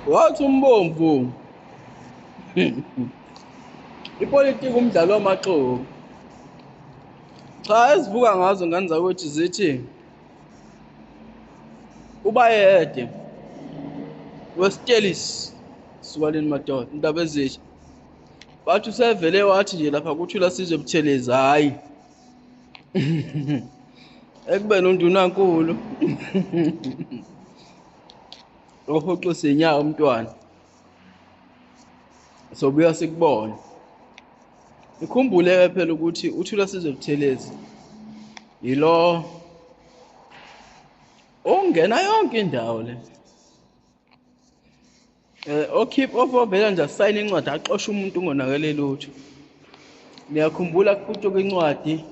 Wathi uMbomvu ipolitiki umdlalo wamaxoki. Cha ezivuka ngazo ngane zakwethu zithi uBayede weStelis sukaleni madoda indaba ezisha bathi usevele wathi nje lapha kuthula Sizwe Buthelezi hhayi ekubeni undunankulu ohoxisa inyawo umntwana sobuya sikubone ikhumbule-ke phela ukuthi uthula Sizwe Buthelezi yilo ongena yonke indawo le Eh okhip off ovela nje asayine incwadi axoshe umuntu ungonakele lutho. Niyakhumbula kuputshuka incwadi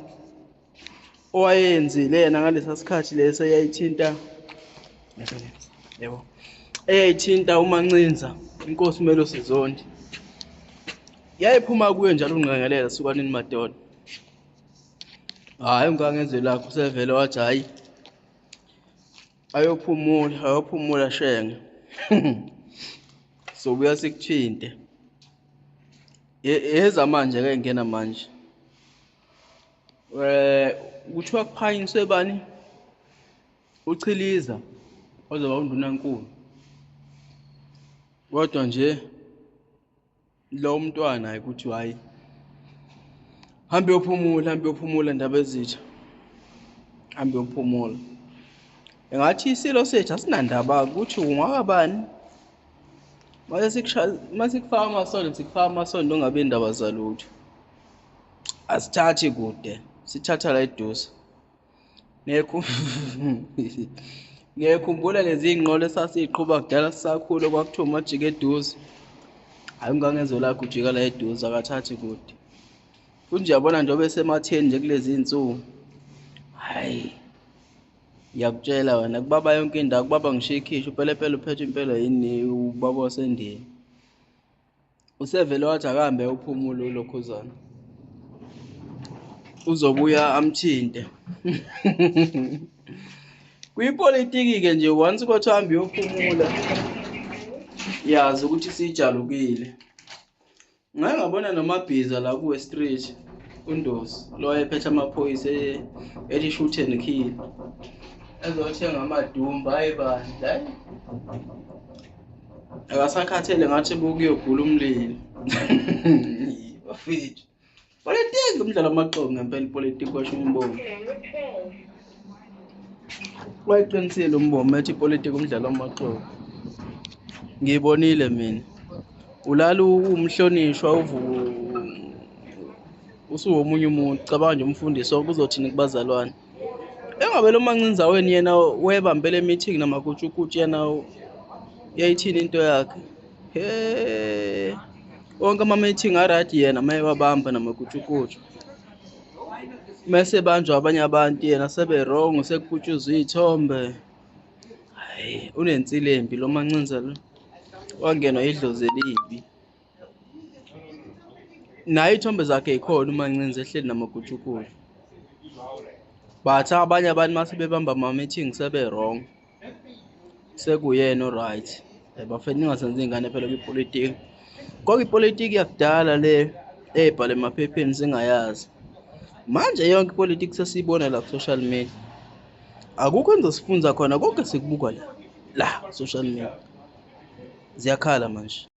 owayenzile yena ngalesa sikhathi leso eyayithinta yebo eyayithinta uMancinza inkosi uMelusi Zondi. Yayiphuma kuye njalo ungqengelela sukanini madoda. Hhayi ungangezwe lakho usevele wathi hhayi Ayophumula, ayophumula Shenge. Sobuya sikuthinte. Yeza manje ke ngena manje. Eh kuthiwa kuphanyiswe bani? Uchiliza ozoba undunankulu. Kodwa nje lo mntwana hayi ukuthi hayi hambe uyophumula hambe uyophumula ndaba ezitha hambe uyophumula engathi isilo sethu asinandaba ukuthi ungwakabani mase sikushaya mase sikufaka amasondo sikufaka amasondo ongabe indaba zalutho asithathi kude sithatha la eduze Ngiyakhumbula lezi iy'nqola esasiyiqhuba kudala sisakhula kwakuthiwa umajika eduze. Hhayi uNgangezwe lakhe ujika la eduze akathathi kude. Futhi nje yabona njengoba esematheni nje kulezi iy'nsuku, hhayi ngiyakutshela wena kubaba yonke indawo kubaba ngisho ikhishi upelepele uphethe impela yini ubaba waseNdiya. Usevele wathi akahambe ayophumula ulokhuzana. Uzobuya amthinte. Kwipolitiki-ke nje once kwathiwa hambe uyophumula yazi ukuthi sijalukile. Ngake ngabona nomabhiza la kuwe street uNdosi lo wayephethe amaphoyisa ethi shoot and kill ezothenga amadumba hayi bandla hayi akasakhathele ngathi bukuyogula umlilo bafethu politiki umdlalo wamaxoki ngempela ipolitiki washo umbongi wayeqinisile umbongi ethi ipolitiki umdlalo wamaxoki ngiyibonile mina ulala umhlonishwa uvuka usuwomunye umuntu cabanga nje umfundisi kuzothini kubazalwane Engabe lo Mancinza weni yena webambele meeting namakutshukutshu yena yayithini into yakhe? He. Wonke ama-meeting a-right yena uma ewabamba namakutshukutshu. Mese banjwa abanye abantu yena sebe wrong sekuputshuzwa iy'thombe. Hhayi unensila embi lo Mancinza lo. Wangenwa idlozi elibi. Naye iy'thombe zakhe yikhona uMancinza ehleli namagutshukutshu. But abanye abantu mase bebamba ama-meeting sebe-wrong. Sekuyena o-right. Eh, bafethu ningasenzi iy'ngane phela kwipolitiki. Kodwa ipolitiki yakudala le eyibhala emaphepheni singayazi. Manje yonke ipolitiki sesiyibona la ku-social media. Akukho enizosifunza khona konke sikubuka la la social media. Ziyakhala manje.